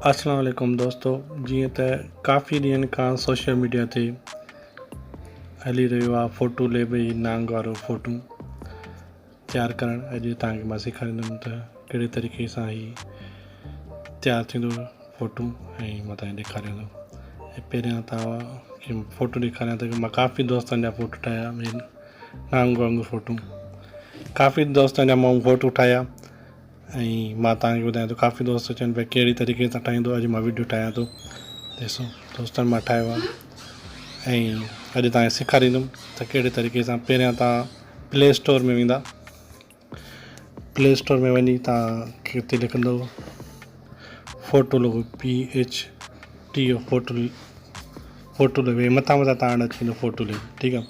اسلام عليڪم دوستو جيئن ته ڪافي ڏينهن کان سوشل ميڊيا تي هلي رهيو آهي فوٽو ليب جي نانگ وارو فوٽو تيار ڪرڻ اڄ توهان کي مان سيکاريندم ته ڪهڙي طريقي سان هي تيار ٿيندو فوٽو ۽ مان توهان کي ڏيکاريان ٿو ۽ پهريان توهان کي فوٽو ڏيکاريان ٿو مان ڪافي دوستن جا فوٽو ٺاهيا نانگ وانگر فوٽو ڪافي دوستن جا مان فوٽو ٺاهيا ۽ مان توهان کي ٻڌايان ٿو ڪافي دوست چون پيا ڪهڙي طريقي سان ٺاهيندو اڄ مان ويڊيو ٺاهيان ٿو ڏسو دوستن مان ٺاهيو آهي ۽ اڄ توهان کي سيکاريندم ته ڪهڙي طريقي سان پهريان توهان پلي اسٽور ۾ ويندا پلي اسٽور ۾ وڃي توهان هتي لکندو فوٽو لکو P H T O photo photo ليب هي مٿان مٿان تان اچي ويندو فوٽو ليب ٺيڪ آ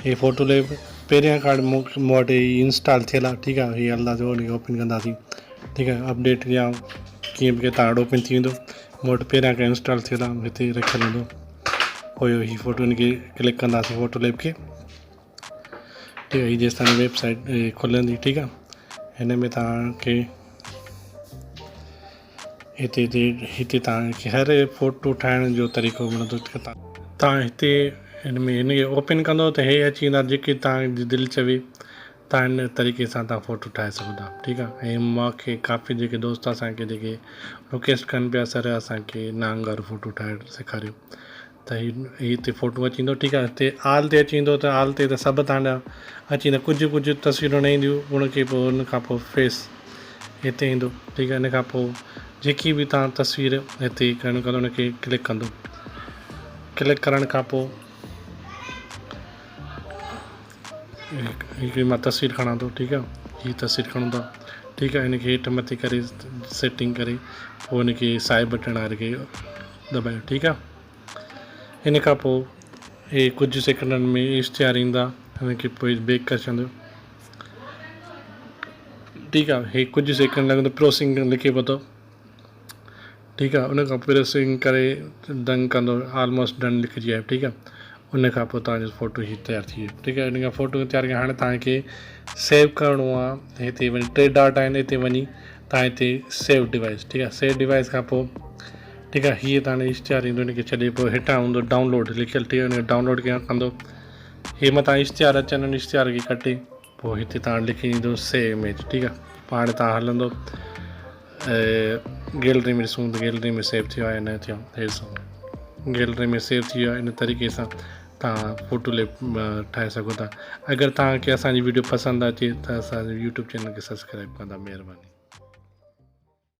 هي فوٽو ليب پهريان کان مون وٽ هي انسٽال ٿيل آ ٺيڪ آ هي هلنداسين ان کي اوپن ڪنداسين ٺيڪ آ اپڊيٽ يا ڪيئن به تان وٽ اوپن ٿي ويندو مون وٽ پهريان کان انسٽال ٿيل آ هتي رکيل هوندو هيو هي فوٽو ان کي ڪلڪ ڪنداسين فوٽو ليب کي ٺيڪ آ هي جيستائين ويب سائيٽ کلندي ٺيڪ آ هن ۾ تان کي هتي هتي هتي توهان کي هر فوٽو ٺاهڻ جو طريقو ملندو توهان هتي هن ۾ هن کي اوپن ڪندو ته هي اچي ويندا جيڪي توهان جي دل چوي توهان هن طريقي سان توهان فوٽو ٺاهي سگهو ٿا ٺيڪ آهي ۽ مونکي ڪافي جيڪي دوست اسانکي جيڪي رڪويسٽ ڪن پيا سر اسانکي نانگ وارو فوٽو ٺاهڻ سيکاريو ته هي هي هتي فوٽو اچي ويندو ٺيڪ آهي هتي آل تي اچي ويندو ته آل تي ته سڀ تان جا اچي ويندا ڪجهه ڪجهه تصويرون نه اينديون ان کي پوء ان کان پوء فيس هتي ايندو ٺيڪ آهي ان کان پوء جيڪي به تان تصوير هتي ڪرڻ ڪندو ان کي ڪلڪ ڪندو ڪلڪ ڪرڻ کان پوء هڪڙي مان تصوير کڻان ٿو ٺيڪ آهي هي تصوير کڻون ٿا ٺيڪ آهي هن کي هيٺ مٿي ڪري سيٽنگ ڪري پوء هن کي سائي بٽڻ واري کي دٻايو ٺيڪ آ ان کان پوء هي ڪجهه سيڪنڊن ۾ اشتهار ايندا ان کي پوء بيڪ ڪري ڇڏيو ٺيڪ آ هي ڪجهه سيڪنڊ لڳندو پروسيسنگ لکي پيو ٿو ٺيڪ آ ان کان پروسيسنگ ڪري ڊن ڪندو آلموسٽ ڊن لکجي آيو ٺيڪ آ ان کان پوء توهان جو فوٽو هي تيار ٿي ويو ٺيڪ آ ان کان فوٽو تيار ڪيو هاڻي توهان کي سيو ڪرڻو آ هتي وڃي ٽي ڊاٽ آهن هتي وڃي توهان هتي سيو ڊوائس ٺيڪ آ سيو ڊوائس کان پوء ٺيڪ آ هي تان اشتهار ايندو ان کي ڇڏي پوء هيٺان هوندو ڊائونلوڊ لکيل ٺيڪ آ ان کي ڊائونلوڊ ڪيان ڪندو هي مٿان اشتهار اچن ان اشتهار کي ڪٽي پوء هتي تان لکي ايندو سيو اميج ٺيڪ آ پوء هاڻي تان هلندو گيلري ۾ ڏسون ته گيلري ۾ سيو ٿيو آهي نه ٿيو هي ڏسو گيلري ۾ سيو ٿي ويو آهي ان طريقي سان تان فوٽو ليپ ٺاهي سگهو ٿا اگر توهان کي اسان جي ويڊيو پسند اچي ته اسان جي يوٽيوب چينل کي سبسڪرائب ڪندا مهرباني.